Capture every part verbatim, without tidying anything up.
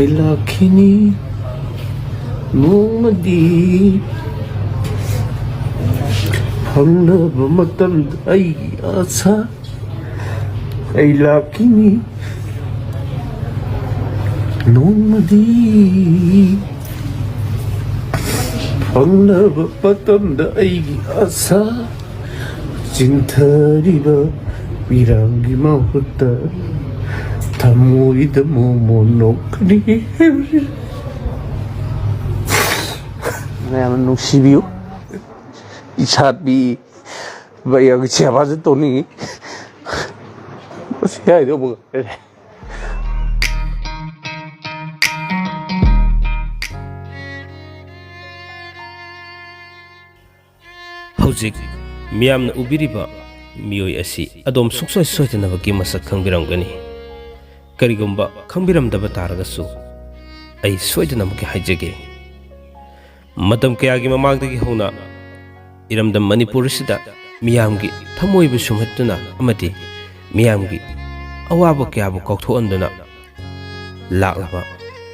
ꯑꯩ ꯂꯥꯛꯈꯤꯅꯤ ꯅꯣꯡꯃꯗꯤ, ꯐꯪꯂꯕ ꯃꯇꯝꯗ ꯑꯩꯒꯤ ꯑꯁꯥ꯫ ꯑꯩ ꯂꯥꯛꯈꯤꯅꯤ ꯅꯣꯡꯃꯗꯤ, ꯐꯪꯂꯕ ꯃꯇꯝꯗ ꯑꯩꯒꯤ ꯑꯁꯥ꯫ ꯆꯤꯟꯊꯔꯤꯕ ꯄꯤꯔꯥꯡꯒꯤ ꯃꯍꯨꯠꯇ ꯊꯃꯣꯏꯗ ꯃꯣꯃꯣꯟ ꯅꯣꯛꯀꯅꯤ꯫ ꯃꯌꯥꯝꯅ ꯅꯨꯡꯁꯤꯕꯤꯌꯨ꯫ ꯏꯁꯥ ꯄꯤ ꯚꯩꯌꯥꯒꯤ ꯁꯦꯕꯥꯁꯨ ꯇꯧꯅꯤꯡꯉꯤ꯫ ꯃꯁꯤ ꯍꯥꯏꯗꯧꯕ ꯉꯥꯛꯇꯅꯦ꯫ ꯍꯧꯖꯤꯛ ꯃꯤꯌꯥꯝꯅ ꯎꯕꯤꯔꯤꯕ ꯃꯤꯑꯣꯏ ꯑꯁꯤ ꯑꯗꯣꯝ ꯁꯨꯡꯁꯣꯏ ꯁꯣꯏꯗꯅꯃꯛꯀꯤ ꯃꯁꯛ ꯈꯪꯕꯤꯔꯝꯒꯅꯤ꯫ ꯀꯔꯤꯒꯨꯝꯕ ꯈꯪꯕꯤꯔꯝꯗꯕ ꯇꯥꯔꯒꯁꯨ, ꯑꯩ ꯁꯣꯏꯗꯅꯃꯛꯀꯤ ꯍꯥꯏꯖꯒꯦ꯫ ꯃꯇꯝ ꯀꯌꯥꯒꯤ ꯃꯃꯥꯡꯗꯒꯤ ꯍꯧꯅ ꯏꯔꯝꯗꯝ ꯃꯅꯤꯄꯨꯔ ꯑꯁꯤꯗ ꯃꯤꯌꯥꯝꯒꯤ ꯊꯃꯣꯏꯕꯨ ꯁꯨꯝꯍꯠꯇꯨꯅ ꯑꯃꯗꯤ ꯃꯤꯌꯥꯝꯒꯤ ꯑꯋꯥꯕ ꯀꯌꯥꯕꯨ ꯀꯥꯎꯊꯣꯛꯍꯟꯗꯨꯅ ꯂꯥꯛꯂꯕ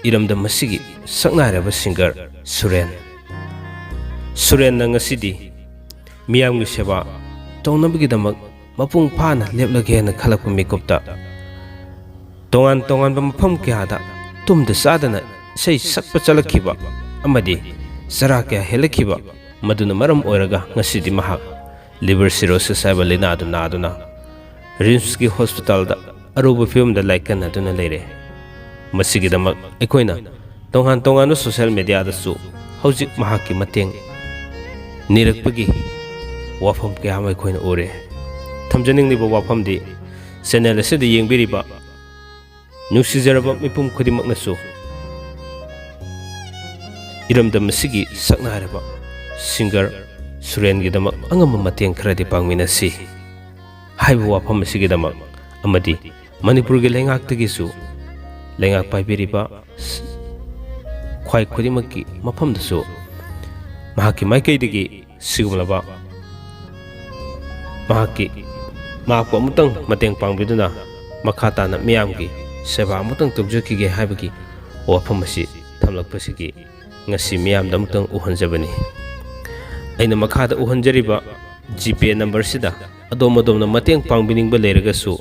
ꯏꯔꯝꯗꯝ ꯑꯁꯤꯒꯤ ꯁꯛꯅꯥꯏꯔꯕ ꯁꯤꯡꯒꯔ ꯁꯨꯔꯦꯟ꯫ ꯁꯨꯔꯦꯟꯅ ꯉꯁꯤꯗꯤ ꯃꯤꯌꯥꯝꯒꯤ ꯁꯦꯕꯥ ꯇꯧꯅꯕꯒꯤꯗꯃꯛ ꯃꯄꯨꯡ ꯐꯥꯅ ꯂꯦꯞꯂꯒꯦ ꯍꯥꯏꯅ ꯈꯜꯂꯛꯄ ꯃꯤꯀꯨꯞꯇ, ꯇꯣꯉꯥꯟ ꯇꯣꯉꯥꯟꯕ ꯃꯐꯝ ꯀꯌꯥꯗ ꯇꯨꯝꯗ ꯆꯥꯗꯅ ꯏꯁꯩ ꯁꯛꯄ ꯆꯠꯂꯛꯈꯤꯕ ꯑꯃꯗꯤ ꯆꯔꯥ ꯀꯌꯥ ꯍꯦꯜꯂꯛꯈꯤꯕ, ꯃꯗꯨꯅ ꯃꯔꯝ ꯑꯣꯏꯔꯒ ꯉꯁꯤꯗꯤ ꯃꯍꯥꯛ liver cirrhosis ꯍꯥꯏꯕ ꯂꯥꯏꯅꯥꯗꯨ ꯅꯥꯗꯨꯅ ꯔꯤꯝꯁꯀꯤ ꯍꯣꯁꯄꯤꯇꯥꯜꯗ ꯑꯔꯨꯕ ꯐꯤꯕꯝꯗ ꯂꯥꯏꯀꯠꯅꯗꯨꯅ ꯂꯩꯔꯦ꯫ ꯃꯁꯤꯒꯤꯗꯃꯛ ꯑꯩꯈꯣꯏꯅ ꯇꯣꯉꯥꯟ ꯇꯣꯉꯥꯟꯕ ꯁꯣꯁꯤꯌꯦꯜ ꯃꯦꯗꯤꯌꯥꯗꯁꯨ ꯍꯧꯖꯤꯛ ꯃꯍꯥꯛꯀꯤ ꯃꯇꯦꯡ ꯅꯤꯔꯛꯄꯒꯤ ꯋꯥꯐꯝ ꯀꯌꯥ ꯑꯃ ꯑꯩꯈꯣꯏꯅ ꯎꯔꯦ꯫ ꯊꯝꯖꯅꯤꯡꯂꯤꯕ ꯋꯥꯐꯝꯗꯤ, ꯆꯦꯅꯦꯜ ꯑꯁꯤꯗ ꯌꯦꯡꯕꯤꯔꯤꯕ ꯅꯨꯡꯁꯤꯖꯔꯕ ꯃꯤꯄꯨꯝ ꯈꯨꯗꯤꯡꯃꯛꯅꯁꯨ ꯏꯔꯝꯗꯝ ꯑꯁꯤꯒꯤ ꯁꯛꯅꯥꯏꯔꯕ ꯁꯤꯡꯒꯔ ꯁꯨꯔꯦꯟꯒꯤꯗꯃꯛ ꯑꯉꯝꯕ ꯃꯇꯦꯡ ꯈꯔꯗꯤ ꯄꯥꯡꯃꯤꯟꯅꯁꯤ ꯍꯥꯏꯕ ꯋꯥꯐꯝ ꯑꯁꯤꯒꯤꯗꯃꯛ, ꯑꯃꯗꯤ ꯃꯅꯤꯄꯨꯔꯒꯤ ꯂꯩꯉꯥꯛꯇꯒꯤꯁꯨ, ꯂꯩꯉꯥꯛ ꯄꯥꯏꯕꯤꯔꯤꯕ ꯈ꯭ꯋꯥꯏ ꯈꯨꯗꯤꯡꯃꯛꯀꯤ ꯃꯐꯝꯗꯁꯨ ꯃꯍꯥꯛꯀꯤ ꯃꯥꯏꯀꯩꯗꯒꯤ ꯁꯤꯒꯨꯝꯂꯕ ꯃꯍꯥꯛꯀꯤ, ꯃꯍꯥꯛꯄꯨ ꯑꯃꯨꯛꯇꯪ ꯃꯇꯦꯡ ꯄꯥꯡꯕꯤꯗꯨꯅ ꯃꯈꯥ ꯇꯥꯅ ꯃꯤꯌꯥꯝꯒꯤ ꯁꯦꯕꯥ ꯑꯃꯨꯛꯇꯪ ꯇꯧꯖꯈꯤꯒꯦ ꯍꯥꯏꯕꯒꯤ ꯋꯥꯐꯝ ꯑꯁꯤ ꯊꯝꯂꯛꯄꯁꯤꯒꯤ ꯉꯁꯤ ꯃꯤꯌꯥꯝꯗ ꯑꯃꯨꯛꯇꯪ ꯎꯍꯟꯖꯕꯅꯤ꯫ ꯑꯩꯅ ꯃꯈꯥꯗ ꯎꯍꯟꯖꯔꯤꯕ ꯖꯤꯄꯦ ꯅꯝꯕꯔꯁꯤꯗ ꯑꯗꯣꯝ ꯑꯗꯣꯝꯅ ꯃꯇꯦꯡ ꯄꯥꯡꯕꯤꯅꯤꯡꯕ ꯂꯩꯔꯒꯁꯨ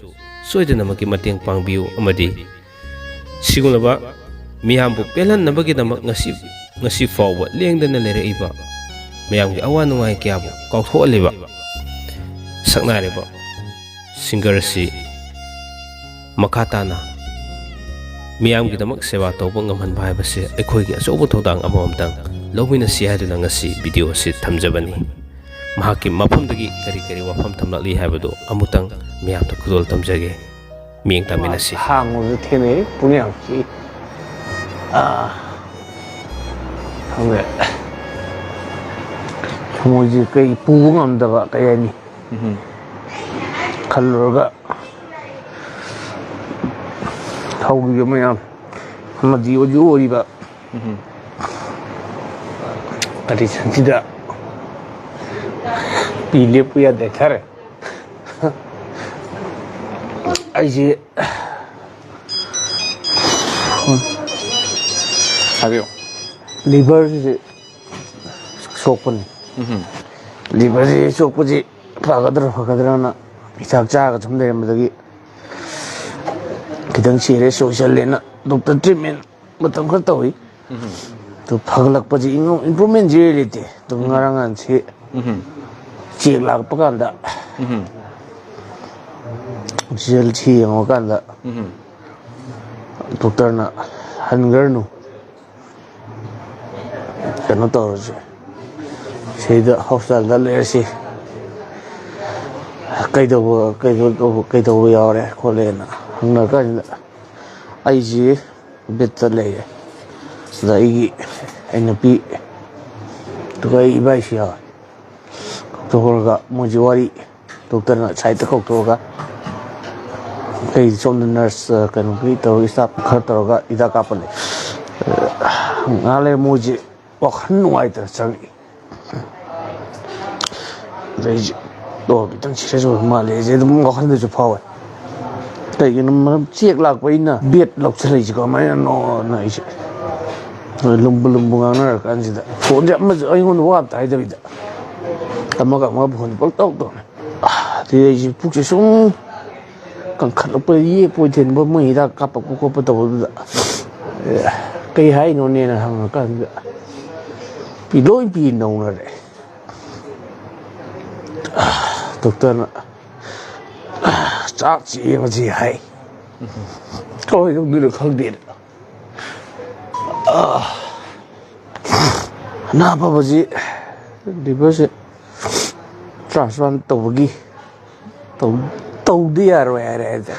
ꯁꯣꯏꯗꯅꯃꯛꯀꯤ ꯃꯇꯦꯡ ꯄꯥꯡꯕꯤꯌꯨ, ꯑꯃꯗꯤ ꯁꯤꯒꯨꯝꯂꯕ ꯃꯤꯌꯥꯝꯕꯨ ꯄꯦꯜꯍꯟꯅꯕꯒꯤꯗꯃꯛ ꯉꯁꯤ, ꯉꯁꯤ ꯐꯥꯎꯕ ꯂꯦꯡꯗꯅ ꯂꯩꯔꯛꯏꯕ ꯃꯌꯥꯝꯒꯤ ꯑꯋꯥ ꯅꯨꯡꯉꯥꯏ ꯀꯌꯥꯕꯨ ꯀꯥꯎꯊꯣꯛꯍꯜꯂꯤꯕ ꯁꯛꯅꯥꯏꯔꯕ ꯁꯤꯡꯒꯔ ꯑꯁꯤ ꯃꯈꯥ ꯇꯥꯅ ꯃꯤꯌꯥꯝꯒꯤꯗꯃꯛ ꯁꯦꯕꯥ ꯇꯧꯕ ꯉꯝꯍꯟꯕ ꯍꯥꯏꯕꯁꯦ ꯑꯩꯈꯣꯏꯒꯤ ꯑꯆꯧꯕ ꯊꯧꯗꯥꯡ ꯑꯃꯃꯝꯇꯪ ꯂꯧꯃꯤꯟꯅꯁꯤ ꯍꯥꯏꯗꯨꯅ ꯉꯁꯤ ꯚꯤꯗꯤꯑꯣ ꯑꯁꯤ ꯊꯝꯖꯕꯅꯤ꯫ ꯃꯍꯥꯛꯀꯤ ꯃꯐꯝꯗꯒꯤ ꯀꯔꯤ ꯀꯔꯤ ꯋꯥꯐꯝ ꯊꯝꯂꯛꯂꯤ ꯍꯥꯏꯕꯗꯨ ꯑꯃꯨꯛꯇꯪ ꯃꯤꯌꯥꯝꯗ ꯈꯨꯗꯣꯜ ꯇꯝꯖꯒꯦ꯫ ꯃꯤꯠꯌꯦꯡ ꯇꯥꯃꯤꯟꯅꯁꯤ꯫ ꯍꯥꯡꯕꯁꯨ ꯊꯦꯡꯅꯩ, ꯄꯨꯛꯅꯤꯡ ꯌꯥꯝ ꯆꯤꯛꯏ꯫ ꯑꯥ, ꯈꯪꯗꯦ꯫ ꯊꯃꯣꯏꯁꯦ ꯀꯩ ꯄꯨꯕ ꯉꯝꯗꯕ, ꯀꯩ ꯍꯥꯏꯅꯤ? ꯎꯝ꯫ ꯈꯜꯂꯨꯔꯒ ꯍꯧꯈꯤꯕ ꯃꯌꯥꯝ ꯑꯃꯗꯤ ꯍꯧꯖꯤꯛ ꯑꯣꯏꯔꯤꯕ ꯎꯝ꯫ ꯀꯟꯗꯤꯁꯟꯁꯤꯗ ꯄꯤ ꯂꯦꯞꯄꯨ ꯌꯥꯗꯦ ꯍꯥꯏꯇꯥꯔꯦ꯫ ꯑꯩꯁꯦ ꯍꯥꯏꯕꯤꯌꯨ꯫ ꯂꯤꯚꯔꯁꯤꯁꯦ ꯁꯣꯛꯄꯅꯤ꯫ ꯎꯝ꯫ ꯂꯤꯚꯔꯁꯤ ꯁꯣꯛꯄꯁꯤ ꯐꯒꯗ꯭ꯔꯥ ꯐꯒꯗ꯭ꯔꯥꯅ ꯍꯤꯗꯥꯛ ꯆꯥꯔꯒ ꯁꯨꯝ ꯂꯩꯔꯝꯕꯗꯒꯤ ꯈꯤꯇꯪ ꯁꯤꯔꯤꯌꯁ ꯑꯣꯏꯁꯜꯂꯦꯅ ꯗꯣꯛꯇꯔ ꯇ꯭ꯔꯤꯠꯃꯦꯟ ꯃꯇꯝ ꯈꯔ ꯇꯧꯏ꯫ ꯎꯝ꯫ ꯑꯗꯨ ꯐꯒꯠꯂꯛꯄꯁꯤ ꯏꯝꯄ꯭ꯔꯨꯚꯃꯦꯟꯁꯤ ꯏꯔꯩ ꯂꯩꯇꯦ꯫ ꯑꯗꯨ ꯎꯝ꯫ ꯉꯔꯥꯡ ꯅꯍꯥꯟꯁꯤ ꯎꯝ꯫ ꯆꯦꯛ ꯂꯥꯛꯄ ꯀꯥꯟꯗ ꯎꯝ꯫ ꯔꯤꯖꯜꯁꯤ ꯌꯦꯡꯉꯨꯀꯥꯟꯗ ꯎꯝ꯫ ꯗꯣꯛꯇꯔꯅ "ꯍꯟꯈ꯭ꯔꯅꯨ, ꯀꯩꯅꯣ ꯇꯧꯔꯁꯦ, ꯁꯤꯗ ꯍꯣꯁꯄꯤꯇꯥꯜꯗ ꯂꯩꯔꯁꯤ, ꯀꯩꯗꯧꯕ, ꯀꯩꯗꯧ-, ꯀꯩꯗꯧꯕ ꯌꯥꯎꯔꯦ ꯈꯣꯠꯂꯦꯅ" ꯍꯪꯅꯔ ꯀꯥꯟꯁꯤꯗ ꯑꯩꯁꯤ ꯕꯦꯠꯇ ꯂꯩꯔꯦ꯫ ꯑꯗ ꯑꯩꯒꯤ, ꯑꯩ ꯅꯨꯄꯤ, ꯑꯗꯨꯒ ꯑꯩ ꯏꯕꯥꯏꯁꯨ ꯌꯥꯎꯔꯦ꯫ ꯀꯧꯊꯣꯛꯈ꯭ꯔꯒ ꯃꯣꯏꯁꯤ ꯋꯥꯔꯤ, ꯗꯣꯛꯇꯔꯅ ꯁꯥꯏꯠꯇ ꯀꯧꯊꯣꯛꯑꯒ ꯑꯩ ꯁꯣꯝꯗ ꯅꯔꯁ, ꯀꯩꯅꯣꯒꯤ ꯇꯧꯔꯒ, ꯁ꯭ꯇꯥꯐ ꯈꯔ ꯇꯧꯔꯒ ꯍꯤꯗꯥꯛ ꯀꯥꯞꯄ ꯂꯩ꯫ ꯉꯥꯏꯍꯥꯛ ꯂꯩꯔ ꯃꯣꯏꯁꯤ ꯋꯥꯈꯜ ꯅꯨꯡꯉꯥꯏꯇꯅ ꯆꯪꯉꯛꯏ꯫ ꯑꯗꯩ ꯑꯩꯁꯦ, "ꯑꯣ, ꯈꯤꯇꯪ ꯁꯤꯔꯤꯌꯁ ꯑꯣꯏꯕ ꯃꯥꯜꯂꯦ"ꯁꯦ ꯑꯗꯨꯝ ꯋꯥꯈꯜꯗꯁꯨ ꯐꯥꯎꯋꯦ꯫ ꯀꯩꯒꯤꯅꯣ ꯃꯔꯝ ꯆꯦꯛ ꯂꯥꯛꯄ ꯑꯩꯅ ꯕꯦꯠ ꯂꯧꯁꯤꯜꯂꯛꯏꯁꯦ ꯀꯃꯥꯏꯅꯅꯣꯅ ꯑꯩꯁꯦ ꯂꯨꯝꯕꯨ ꯂꯨꯝꯕꯨ ꯉꯥꯡꯅꯔ ꯀꯥꯟꯁꯤꯗ ꯐꯣꯟꯁꯦ ꯑꯃꯁꯨ ꯑꯩꯉꯣꯟꯗ ꯋꯥ ꯑꯝꯇ ꯍꯥꯏꯗꯕꯤꯗ ꯑꯃꯒ ꯑꯃꯒ ꯐꯣꯟ ꯄꯪꯇꯧ ꯇꯧꯅ꯫ ꯑꯗꯨꯗꯩ ꯑꯩꯁꯦ ꯄꯨꯛꯁꯦ ꯁꯨꯝ ꯀꯟꯈꯠꯂꯛꯄ, ꯌꯦꯛꯄ ꯑꯣꯏ ꯊꯤꯟꯕ, ꯃꯣꯏ ꯍꯤꯗꯥꯛ ꯀꯥꯞꯄꯛꯄ ꯈꯣꯠꯄ ꯇꯧꯕꯗꯨꯗ ꯀꯩ ꯍꯥꯏꯅꯣꯅꯦꯅ ꯍꯪꯉꯀꯥꯟꯗ ꯄꯤ ꯂꯣꯏ ꯄꯤ ꯅꯧꯅꯔꯦ꯫ ꯗꯣꯛꯇꯔꯅ ꯆꯥꯛꯁꯤ ꯌꯦꯡꯉꯁꯤ ꯍꯥꯏ꯫ ꯀꯃꯥꯏꯅ ꯇꯧꯗꯣꯏꯅꯣ ꯈꯪꯗꯦꯅ꯫ ꯑꯅꯥ ꯐꯕꯁꯤ ꯂꯤꯚꯔꯁꯦ ꯇ꯭ꯔꯥꯟꯁꯄ꯭ꯂꯥꯟ ꯇꯧꯕꯒꯤ ꯇꯧ- ꯇꯧꯗ ꯌꯥꯔꯣꯏ ꯍꯥꯏꯔꯦ ꯑꯩꯁꯦ꯫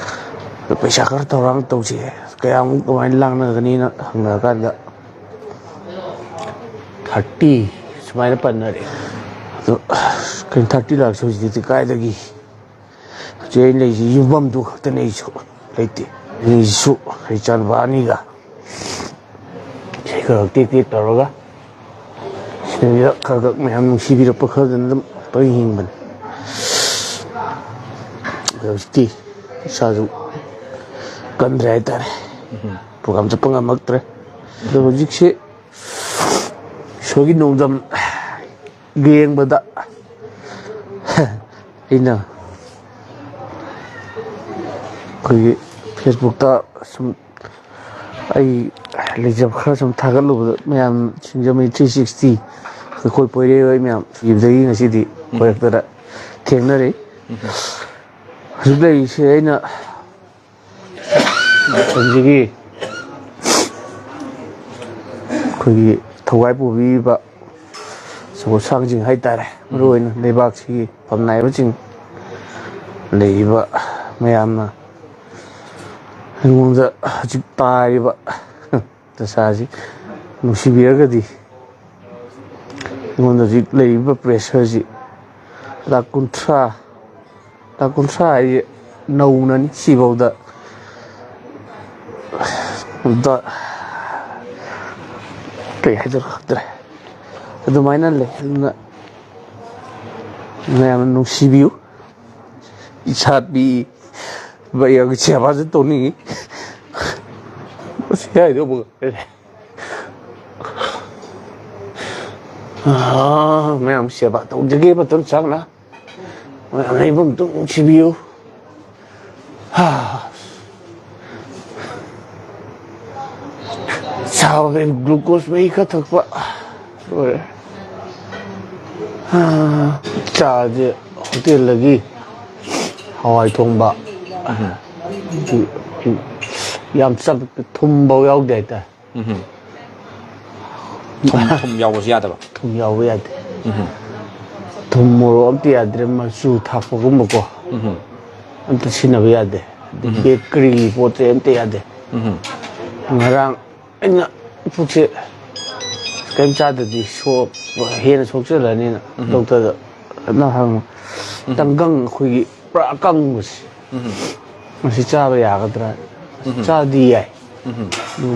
ꯑꯗꯣ ꯄꯩꯁꯥ ꯈꯔ ꯊꯧꯔꯥꯡ ꯇꯧꯁꯤ, ꯀꯌꯥꯃꯨꯛ ꯀꯃꯥꯏꯅ ꯂꯥꯡꯅꯒꯅꯤꯅ ꯍꯪꯅꯔꯀꯥꯟꯗ ꯊꯥꯔꯇꯤ ꯁꯨꯃꯥꯏꯅ ꯄꯟꯅꯔꯦ꯫ ꯑꯗꯣ ꯀꯩꯅꯣ ꯊꯥꯔꯇꯤ ꯂꯥꯛꯁꯦ ꯍꯧꯖꯤꯛꯇꯤ ꯀꯥꯏꯗꯒꯤ? ꯍꯧꯖꯤꯛ ꯑꯩꯅ ꯂꯩꯔꯤꯁꯤ ꯌꯨꯝꯐꯝꯗꯨ ꯈꯛꯇꯅꯦ, ꯑꯩꯁꯨ ꯂꯩꯇꯦ꯫ ꯑꯅꯤꯁꯤꯁꯨ ꯑꯩ ꯏꯆꯥꯅꯨꯄꯥ ꯑꯅꯤꯒ ꯏꯁꯩ ꯈꯔ ꯈꯔ ꯇꯦꯛ ꯇꯦꯛ ꯇꯧꯔꯒ ꯁꯤꯗꯩꯗ ꯈꯔ ꯈꯔ ꯃꯌꯥꯝ ꯅꯨꯡꯁꯤꯕꯤꯔꯛꯄ ꯈꯔꯗꯨꯅ ꯑꯗꯨꯝ ꯄꯪꯍꯤꯡ ꯍꯤꯡꯕꯅꯤ꯫ ꯑꯗꯣ ꯍꯧꯖꯤꯛꯇꯤ ꯏꯁꯥꯁꯨ ꯀꯟꯗ꯭ꯔꯦ ꯍꯥꯏꯇꯥꯔꯦ꯫ ꯄ꯭ꯔꯣꯒ꯭ꯔꯥꯝ ꯆꯠꯄ ꯉꯝꯃꯛꯇ꯭ꯔꯦ꯫ ꯑꯗꯣ ꯍꯧꯖꯤꯛꯁꯦ ꯏꯁꯣꯔꯒꯤ ꯅꯣꯡꯗꯝ ꯌꯦꯡꯕꯗ ꯑꯩꯅ ꯑꯩꯈꯣꯏꯒꯤ ꯐꯦꯁꯕꯨꯛꯇ ꯁꯨꯝ ꯑꯩ ꯂꯩꯖꯕ ꯈꯔ ꯁꯨꯝ ꯊꯥꯒꯠꯂꯨꯕꯗ ꯃꯌꯥꯝ ꯁꯤꯡꯖꯃꯩ ꯊ꯭ꯔꯤ ꯁꯤꯛꯁꯇꯤ ꯑꯩꯈꯣꯏ ꯄꯣꯏꯔꯩꯔꯣꯏ ꯃꯌꯥꯝ ꯏꯕꯗꯒꯤ ꯉꯁꯤꯗꯤ ꯀꯣꯏꯔꯛꯇꯅ ꯊꯦꯡꯅꯔꯦ꯫ ꯍꯧꯖꯤꯛ ꯂꯩꯔꯤꯁꯦ ꯑꯩꯅ ꯃꯇꯝꯁꯤꯒꯤ ꯑꯩꯈꯣꯏꯒꯤ ꯊꯧꯒꯥꯏ ꯄꯨꯕꯤꯔꯤꯕ ꯑꯆꯧ ꯑꯁꯥꯡꯁꯤꯡ ꯍꯥꯏꯇꯥꯔꯦ, ꯃꯔꯨꯑꯣꯏꯅ ꯂꯩꯕꯥꯛꯁꯤꯒꯤ ꯐꯝꯅꯥꯏꯕꯁꯤꯡ ꯂꯩꯔꯤꯕ ꯃꯌꯥꯝꯅ ꯑꯩꯉꯣꯟꯗ ꯍꯧꯖꯤꯛ ꯇꯥꯔꯤꯕ ꯗꯁꯥꯁꯤ ꯅꯨꯡꯁꯤꯕꯤꯔꯒꯗꯤ ꯑꯩꯉꯣꯟꯗ ꯍꯧꯖꯤꯛ ꯂꯩꯔꯤꯕ ꯄ꯭ꯔꯦꯁꯔꯁꯤ ꯂꯥꯛ ꯀꯨꯟꯊ꯭ꯔꯥ, ꯂꯥꯛ ꯀꯨꯟꯊ꯭ꯔꯥ ꯍꯥꯏꯁꯦ ꯅꯧꯅꯅꯤ ꯁꯤꯐꯥꯎꯗ꯫ ꯑꯝꯇ ꯀꯩ ꯍꯥꯏꯗꯣꯏꯅꯣ ꯈꯪꯗ꯭ꯔꯦ꯫ ꯑꯗꯨꯃꯥꯏꯅ ꯂꯩ꯫ ꯑꯗꯨꯅ ꯃꯌꯥꯝꯅ ꯅꯨꯡꯁꯤꯕꯤꯌꯨ꯫ ꯏꯁꯥ ꯄꯤ ꯚꯩꯌꯥꯒꯤ ꯁꯦꯕꯥꯁꯨ ꯇꯧꯅꯤꯡꯉꯤ꯫ ꯃꯁꯤ ꯍꯥꯏꯗꯣ ꯑꯃꯨꯛ ꯑꯥ, ꯃꯌꯥꯝ ꯁꯦꯕꯥ ꯇꯧꯖꯒꯦ ꯃꯇꯝ ꯆꯥꯅ꯫ ꯃꯌꯥꯝ ꯂꯩꯐꯝ ꯑꯗꯨꯝ ꯅꯨꯡꯁꯤꯕꯤꯌꯨ꯫ ꯍꯥ꯫ ꯆꯥꯕꯗ ꯒ꯭ꯂꯨꯀꯣꯁ ꯃꯍꯤ ꯈꯔ ꯊꯛꯄ꯫ ꯂꯣꯏꯔꯦ꯫ ꯍꯥ꯫ ꯆꯥꯁꯦ ꯍꯣꯇꯦꯜꯗꯒꯤ ꯍꯋꯥꯏ ꯊꯣꯡꯕ꯫ ꯎꯝ꯫ ꯌꯥꯝ ꯆꯝ-, ꯊꯨꯝꯐꯧ ꯌꯥꯎꯗꯦ ꯍꯥꯏꯇꯥꯔꯦ꯫ ꯎꯝ꯫ ꯊꯨꯝ, ꯊꯨꯝ ꯌꯥꯎꯕꯁꯨ ꯌꯥꯗꯕ꯫ ꯊꯨꯝ ꯌꯥꯎꯕ ꯌꯥꯗꯦ꯫ ꯎꯝ꯫ ꯊꯨꯝ ꯃꯣꯔꯣꯛ ꯑꯝꯇ ꯌꯥꯗ꯭ꯔꯦ, ꯃꯆꯨ ꯊꯥꯛꯄꯒꯨꯝꯕꯀꯣ꯫ ꯎꯝ꯫ ꯑꯝꯇ ꯁꯤꯖꯤꯟꯅꯕ ꯌꯥꯗꯦ꯫ ꯑꯗꯩ ꯎꯝ꯫ ꯕꯦꯀꯔꯤꯒꯤ ꯄꯣꯠ ꯆꯩ ꯑꯝꯇ ꯌꯥꯗꯦ꯫ ꯎꯝ꯫ ꯉꯔꯥꯡ ꯑꯩꯅ ꯄꯨꯛꯁꯦ ꯀꯔꯤꯝ ꯆꯥꯗ꯭ꯔꯗꯤ ꯁꯣꯛ-, ꯍꯦꯟꯅ ꯁꯣꯛꯆꯜꯂꯅꯤꯅ ꯎꯝ꯫ ꯗꯣꯛꯇꯔꯗ ꯀꯟꯅ ꯍꯪꯉꯨ꯫ ꯎꯝ꯫ ꯇꯪꯒꯪ ꯑꯩꯈꯣꯏꯒꯤ ꯄꯨꯔꯥ ꯑꯀꯪꯕꯁꯦ꯫ ꯎꯝ꯫ ꯃꯁꯤ ꯆꯥꯕ ꯌꯥꯒꯗ꯭ꯔꯥ? ꯎꯝ꯫ ꯆꯥꯗꯤ ꯌꯥꯏ꯫ ꯎꯝ꯫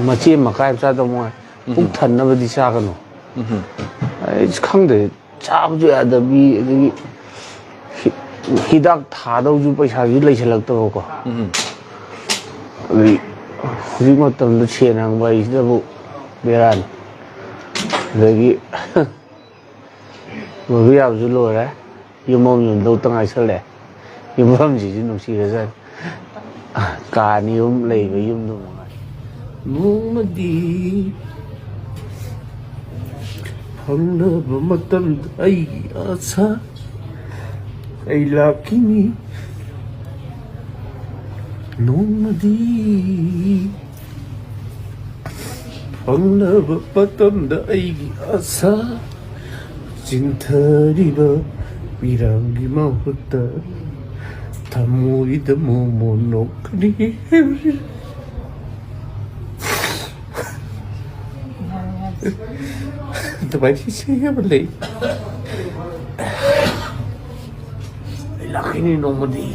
ꯃꯆꯦꯠ ꯃꯀꯥꯏ ꯑꯃ ꯆꯥꯗꯧ ꯃꯉꯥꯏ꯫ ꯎꯝ꯫ ꯄꯨꯛ ꯊꯟꯅꯕꯗꯤ ꯆꯥꯒꯅꯨ꯫ ꯎꯝ꯫ ꯑꯩ ꯈꯪꯗꯦ, ꯆꯥꯕꯁꯨ ꯌꯥꯗꯕꯤ, ꯑꯗꯒꯤ ꯍꯤ-, ꯍꯤꯗꯥꯛ ꯊꯥꯗꯧꯁꯨ ꯄꯩꯁꯥꯁꯨ ꯂꯩꯁꯜꯂꯛꯇꯕꯀꯣ꯫ ꯎꯝ꯫ ꯑꯗꯩ ꯍꯧꯖꯤꯛ ꯃꯇꯝꯗ ꯁꯦꯟ ꯍꯪꯕ ꯍꯥꯏꯁꯤꯗꯕꯨ ꯕꯦꯔꯥꯅꯤ꯫ ꯑꯗꯒꯤ ꯂꯣꯏꯕ ꯌꯥꯕꯁꯨ ꯂꯣꯏꯔꯦ꯫ ꯌꯨꯝ ꯑꯃ ꯌꯨꯝꯗꯧꯇ ꯉꯥꯏꯁꯜꯂꯦ꯫ ꯌꯨꯝꯐꯝꯁꯤꯁꯨ ꯅꯨꯡꯁꯤꯈ꯭ꯔꯖꯥꯠꯅꯤ꯫ ꯀꯥ ꯑꯅꯤ ꯑꯍꯨꯝ ꯂꯩꯕ ꯌꯨꯝꯗꯨ ꯃꯉꯥꯏ꯫ ꯅꯣꯡꯃꯗꯤ ꯐꯪꯂꯕ ꯃꯇꯝꯗ ꯑꯩꯒꯤ ꯑꯁꯥ ꯑꯩ ꯂꯥꯛꯈꯤꯅꯤ꯫ ꯅꯣꯡꯃꯗꯤ ꯐꯪꯂꯕ ꯃꯇꯝꯗ ꯑꯩꯒꯤ ꯑꯁꯥ ꯆꯤꯟꯊꯔꯤꯕ ꯄꯤꯔꯥꯡꯒꯤ ꯃꯍꯨꯠꯇ ꯊꯃꯣꯏꯗ ꯃꯣꯃꯣꯟ ꯅꯣꯛꯀꯅꯤ꯫ ꯑꯗꯨꯃꯥꯏꯅ ꯏꯁꯩ ꯑꯃ ꯂꯩ꯫ ꯑꯩ ꯂꯥꯛꯈꯤꯅꯤ ꯅꯣꯡꯃꯗꯤ꯫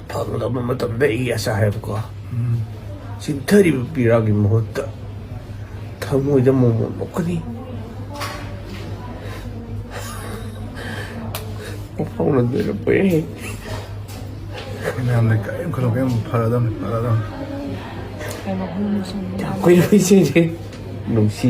ꯐꯪꯂꯕ ꯃꯇꯝꯗ ꯑꯩꯒꯤ ꯑꯁꯥ ꯍꯥꯏꯕꯀꯣ꯫ ꯎꯝ꯫ ꯆꯤꯟꯊꯔꯤꯕ ꯄꯤꯔꯥꯒꯤ ꯃꯍꯨꯠꯇ ꯊꯃꯣꯏꯗ ꯃꯣꯃꯣꯟ ꯅꯣꯛꯀꯅꯤ꯫ ꯐꯥꯎꯅꯗꯣꯏꯔ ꯄꯣꯏꯔꯦ꯫ ꯃꯌꯥꯝꯅ ꯀꯔꯤꯝ ꯈꯜꯂꯣ, ꯀꯔꯤꯝ ꯐꯔꯗꯝꯅꯤ, ꯐꯔꯗꯝꯅꯤ꯫ ꯀꯨꯏꯔꯣꯏꯁꯦ꯫ ꯅꯨꯡꯁꯤ꯫